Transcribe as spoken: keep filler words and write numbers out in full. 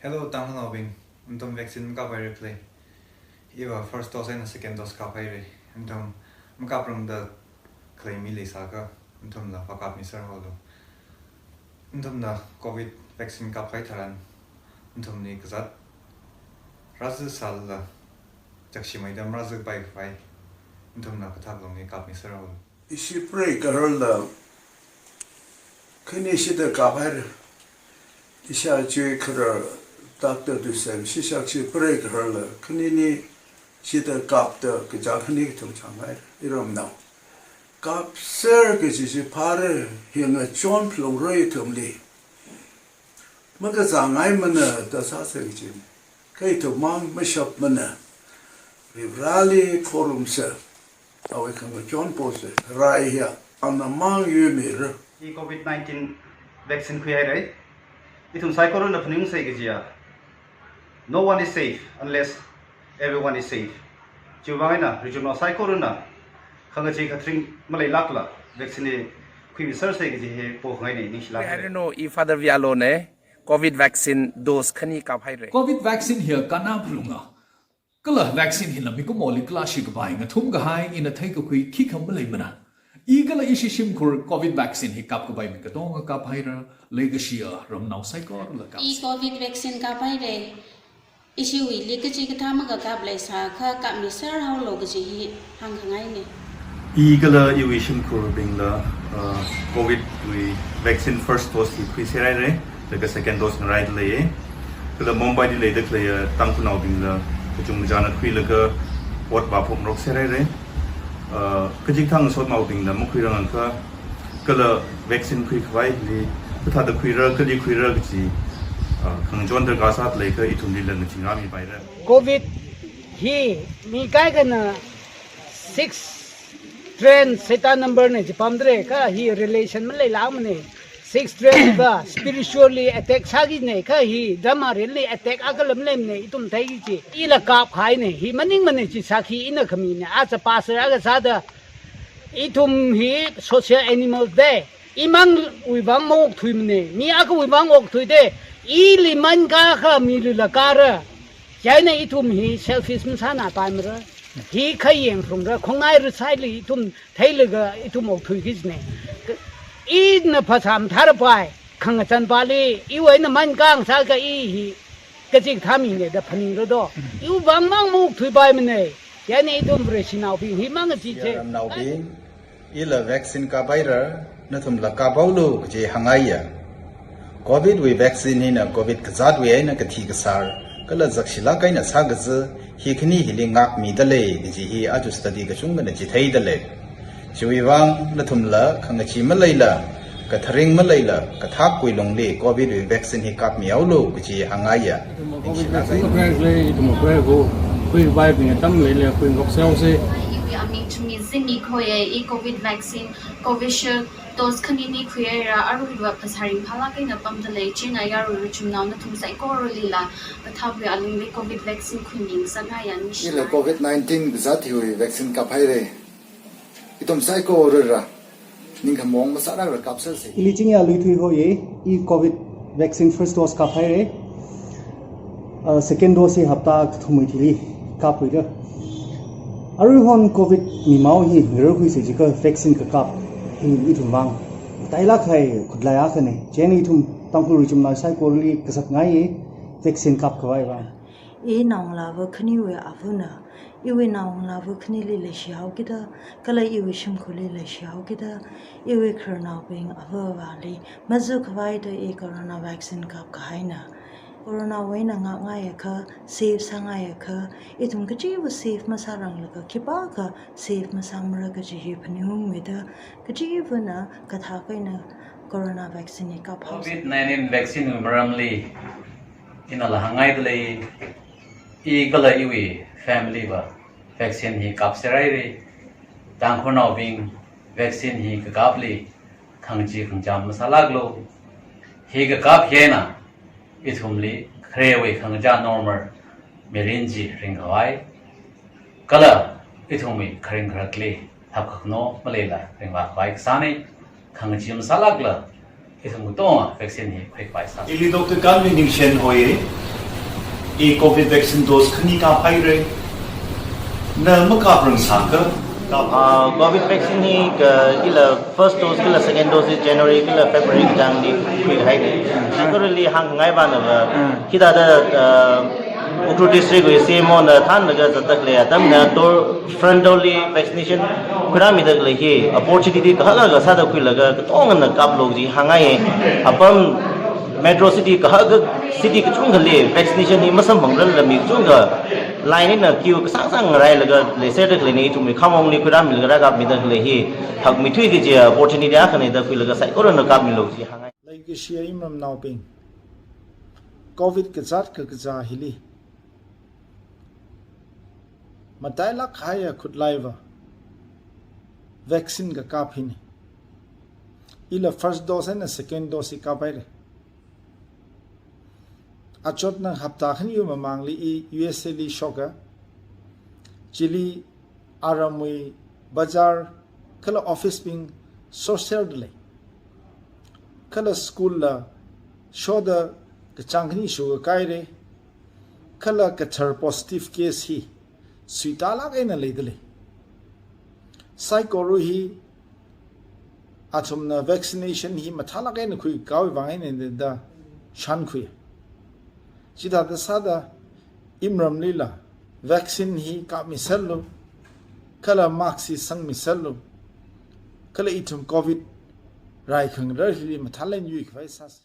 Hello, Tangkhulnaobing. Nathum vaccine makaphaira khalei. Iva first dose eina second dose kaphaira. Nathum makaprumda khalei mi leisākha, nathumla vākapmiser haolu. Nathumna covid vaccine kaphai tharan, nathumli kazāt rāzāsālala, chakshimeida marāzāpai khavai, nathumna kathak longli kapmiser haolu. Ishi preigaharla khani shida kaphaira. Ishāchi kharar doctor tusem shishakshi preigaharla khanili shida kapta kachā khani kathum chānghaira. Iramnao kapser kaji chi phāra, hi ngachon phalungra ithumli. Makazāngaimana da sāsa kaji. Kha ithum mang mashapmana. Varivarāli khorumsa. Awui khangachon posa. Rai hiya, ana mang yuimira. I covid nineteen vaccine khuihaira. Ithum saikorana phaningungsa kajiya, no one is safe unless everyone is safe. Chiwuivang eina richumnao saikorana khangachee khathring maleilākla vaccine hi khuimisersa kaji hi pokhangaina, ningshilāk. I don't know, i Father Vialone, covid vaccine dose khani kaphaira. Covid vaccine hi kannā phalunga. Kala vaccine hina mikumoli kala shikapai ngathum kahai ina theikakhui khikha maleimana. I kala ishi shimkhur covid vaccine hi kapkapai mi katonga kaphaira, leikashiya ramnao saikorala kap. I covid vaccine kaphaira. Ishiwuili kachikathā makakap leisākha kapmiser haolu kaji hi hāngkhangaina. I kala iwui shimkhurbingla, uh, covid wui vaccine first dose hi khuiserhaira, laga second dose ngaraida leiya. Kala Mumbai li leida khaleiya Tangkhulnaobingla kachungkachāna khuilaga ot vāphokngarokserhaira. Uh, kachikathā ngasotnaobingla makhuirangakha, kala vaccine khuikhavaili kathāda khuira, kali khuira kaji, uh, khangachon darkar sāda leikha ithumlila ngaching rāmipaira. Covid hi mi kaikhana six strain, Satan number na jipamdalei kha hi relation maleilāmana. Six strain va spiritually attack sākina kha hi drama relli attack akha lam leimana, ithum theiki kaji. Ila kapkahaina, hi maningmana chi sākhi ina khamina. Aja pastor akha sāda, ithum hi social animals da. Imangwuivang maokthuimana, mi akhawuivang okthuida. Ili mankakha milila kara. Chieina ithum hi selfish masānapaimara. Hi khayang phalungra, khongnai rasaili ithum theilaga ithum okthui kajina. Ina phasā mathārapai, khangachānpali, iwui eina mankang sākha i hi kachikathā mina da phaningra do. Iwuivang mang maokthuipaimana. Chieina ithum Vareshinaobing hi mang kaji chi. Ramnaobing, ila vaccine kaphaira, nathumla kap haolu kaji hāngngaiya. Covid wui vaccine hina covid kazātwui eina kathi kasār, kala zakshilāk eina sākazā, hi khani hili ngākmidalei kaji hi aja study kachungkhana chitheidalei. Chiwuivang nathumla khangachee maleila, katharing maleila, kathakwui longli covid wui vaccine hi kapmi haolu kaji hāngngaiya. Ithum covid vaccine khuihaira, ithum khuihaira, khuikhavai bing atam leila khuingarokserhaosa. Iwui aming Chumi Zimik hoya, i covid vaccine Covishield dose khanili khuihaira, aruiva phasā ringphālāk eina pamdalei, chieina yarui richumnao nathum saikoralila kathāwui alungli covid vaccine khuimingasakngaiya, ningshi. Ila covid nineteen kazāt hiwui vaccine kaphaira. Ithum saikorala ningkhamaong masālākla kapsersa. Ili Chingya Luithui hoya, i covid vaccine first dose kaphaira. Uh, second dose hi hapta kathumwui thili kapkhuira. Aruihon covid mimao hi ngararkhuisa jiakha vaccine kakap hi ithumwui vang matailāk kahai khutlai akhana. Chieina ithum Tangkhul richumnao saikorali kazatngai, vaccine kapkhavai vang. I naongalāva khaniwui avana, iwui naongalāva khanili leishihaokida, kala iwui shimkhurli leishihaokida, iwui khararnaobing ava avāli mazukhavai da i corona vaccine kapkahaina. Coronawui eina ngākngaiakha, safe sāngaiakha, ithum kachiva safe masāranglaga khipākha safe masāmara kaji hi phaningungmida, kachivana kathak eina corona vaccine hi kaphao. Covid nineteen vaccine wui maramli inala hāngngaidalei, i kala iwui family va vaccine hi kapserhaira. Tangkhulnaobing vaccine hi kakapli khangachee khangacham masālāklu. Hi kakap hi eina ithumli kharewui khangachā normal mirin chi ringkhavai, kala ithumwui kharing kharakli hapkhakno maleila ringvākhavai kasāna. Khangachee masālākla ithum katonga vaccine hi khuikhavai sāsa. Ili Doctor Kanmi Ningshen hoya, I Covid vaccine dose khani kaphaira. Na makaprang sāka? Kap- Ah, Covid vaccine hi ka ila first dose kala second dose hi January kala February kachāngli khuihaina. Currently hāngngai vāna va. Hithāda, ah, Ukhrul district wui C M O na thānlaga zatdalei atamna tor front door li vaccination khuirāmidalei hi opportunity kahaka sāda khuilaga katongana kaplu chi hāngngai. Apam metro city kahaka city kachungkhali vaccination hi masamphangrarla mi kachungkha line eina queue kasāngsang ngarailaga leiserdalei, ithumwui khamongli khuirāmilaga rākapmidalei hi hakmeithui kaji opportunity akhana da khuilaga saikorana kapmilu chi hāngngai. Leikashiya imramnaobing, Covid kazāt kakazā hili matailāk kahaiya khutlaiva vaccine kakap hina. Ila first dose eina second dose hi kaphaira. Achotna hapta khaniwui mamangli i U S A li shoka. Chili aramwui bazar kala office bing soserdalei. Kala school la shoda kachāng khani shukakahaira. Kala kathar positive case hi suitālāk eina leidalei. Saikora hi athumna vaccination hi mathālāk eina khuikahai vang eina da shānkhui. Chithāda sāda imramlila vaccine hi kapmiserlu, kala mask hi sangmiserlu, kala ithum Covid raikhangarar hili mathālāk eina yuikhavai sāsa.